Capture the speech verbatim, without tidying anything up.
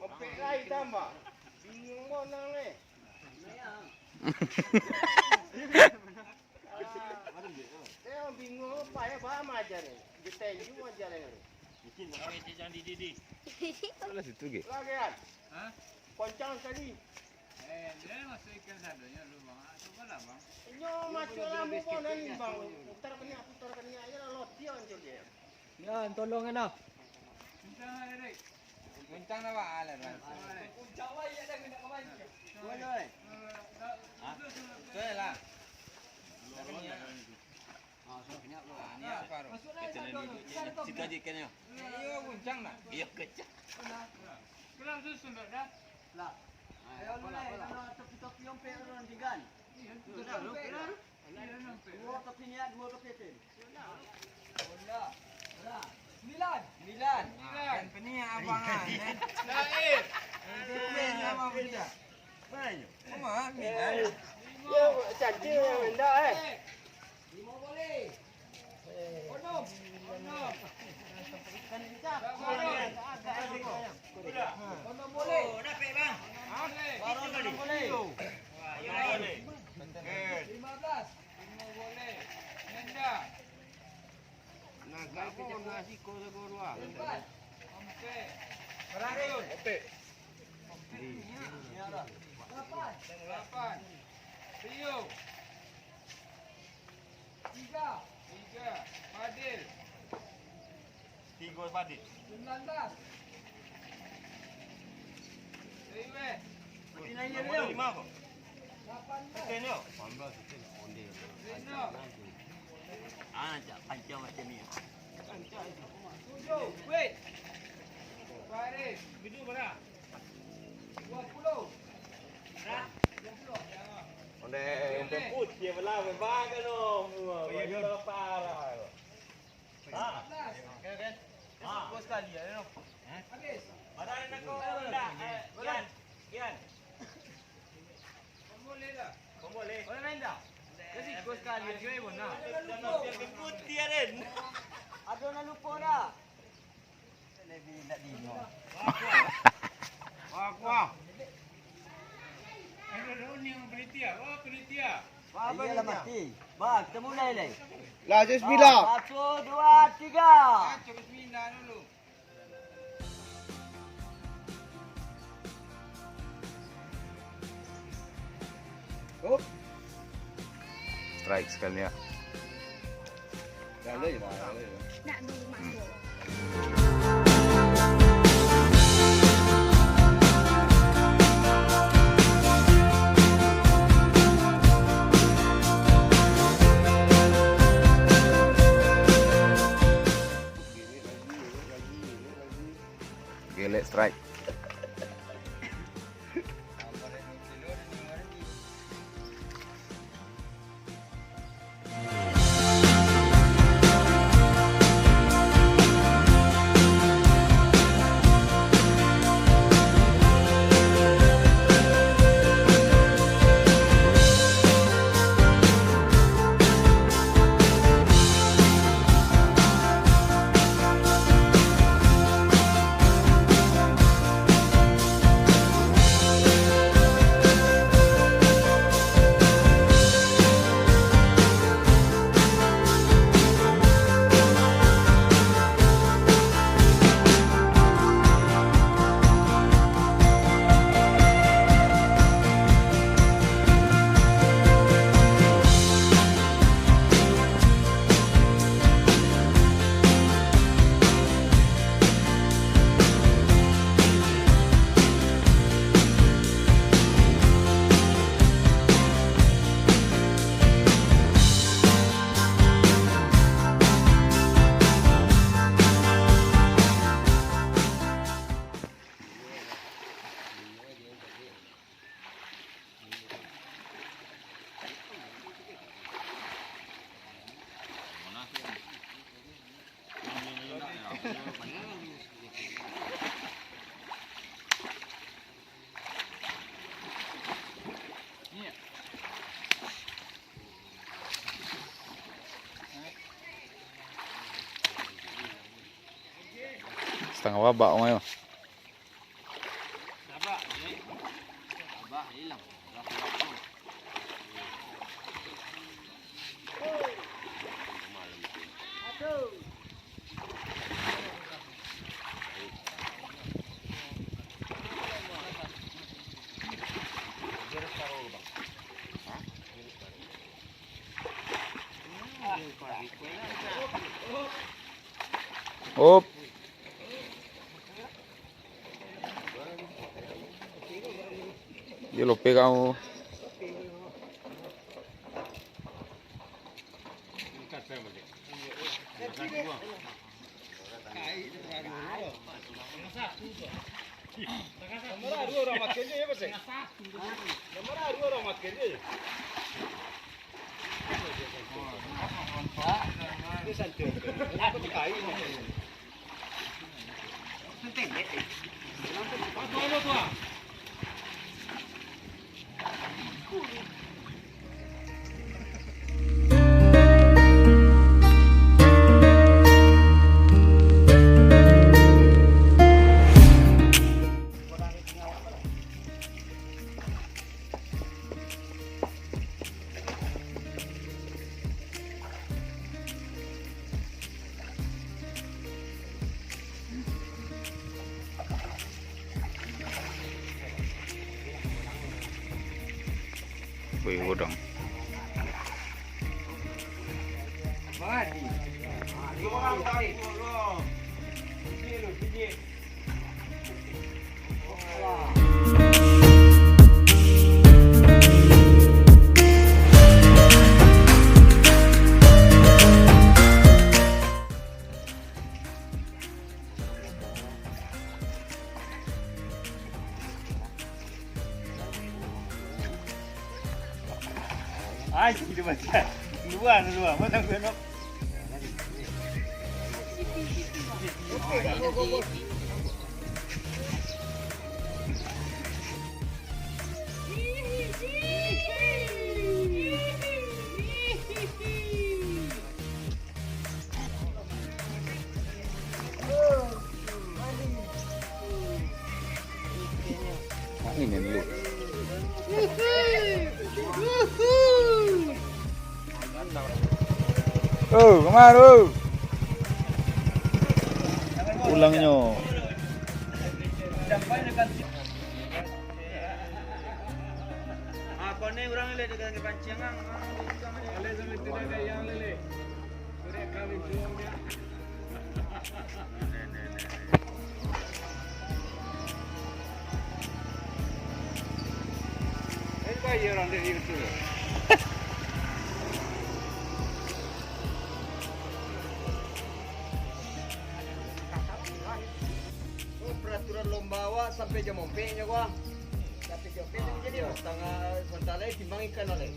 Ompek lai tambah. Bingung monang eh. Saya bingung apa ya, ba maja ni. Detail juga maja ni. Mungkin. Kawin si Jang Didi di. Salah situ ge. Lagi kan? Hah? Koncang sekali. Eh, dia masuk ikan sadonyo lu, Bang. Ah, cubalah, Bang. Inyo masuk lambu pun ni, Bang. Putar kaniak, putar kaniak aja lah, loti hancur dia. Ya, tolong, Anak. Kencang lah, Derek. Kencang lah, Bang. Alah, Bang. Kencang lah, ya, dah kena kemancing. Boleh. Hah? Boleh lah. Ah, ni apa, Bro? Masuk lah, Kecil Sandro. Duduk je. Situ aja ikannya. Iyo, kencang lah. Iyo, kencang. Kelam susun, Dok, dah. Lah. Ayo, lu lah, kalau topi-topi ompek, lu nanti kan. Iyo, topi ompek, kan? Iyo, ompek. Dua topi niat, dua topi tim. Bola. Bola. Sembilan. Sembilan. Sembilan. Kan peniak abang, kan, eh? Lain. Itu pun nama benda. Mana? Sama, sembilan. Yo, cantik, indah, eh. Lima boleh. Onom. Onom. Onom boleh. Onom boleh. Lima belas. Lima boleh. Nenda. Empat. Ompek. Lapan. Lapan. Rio. Tiga. Tiga. Fadil. Tigo Fadil. Sembilan belas. Iwe. Nombor lima ko. Lapan belas. Lapan belas itu onde. Rino. Ah, cak pancang macam ni. Pancang itu. Tujuh. Wait. Faris. Duduk mana? Dua puluh. Onde, onde putih belah, bebagai no. Mua, baju lo parah. Ah. Oke, oke. Ah. Sekali ya, no. Habis. Badan nak kau dah. Eh, Kian. Kian. Kau boleh dah. Kau boleh. Boleh main dah. Kasi kau sekali ya, cuy, bona. Putih, Ren. Aduh, nak lupa dah. Wah, kuah. Aduh, daun yang penitia. Oh, penitia. Wah, apa iyalah ni? Mati. Bah, kita mulai, Leng. Lah, bismillah. Satu, dua, tiga. Baca bismillah dulu. Up. Strike sekali ya. Nak dulu masuk. Gelek strike. Tangah babak, Om, yo. Op. Yo, lope kamu. Wih, udang. Ai, kita baca. Luar, luar. Mana gue nak? Ini dulu. Oh, kemana, oh? Pulangnyo. Ah, kono urang lele dengan pancing, ang. Lele sampai tidak ada yang lele. Sudah kami jualnya. Ini bayar orang dari itu. Oh, peraturan lomba awak sampai jam ompeknya, gua. Sampai jam ompek jadi, oh, setengah, sebentar lagi timbang ikan oleh.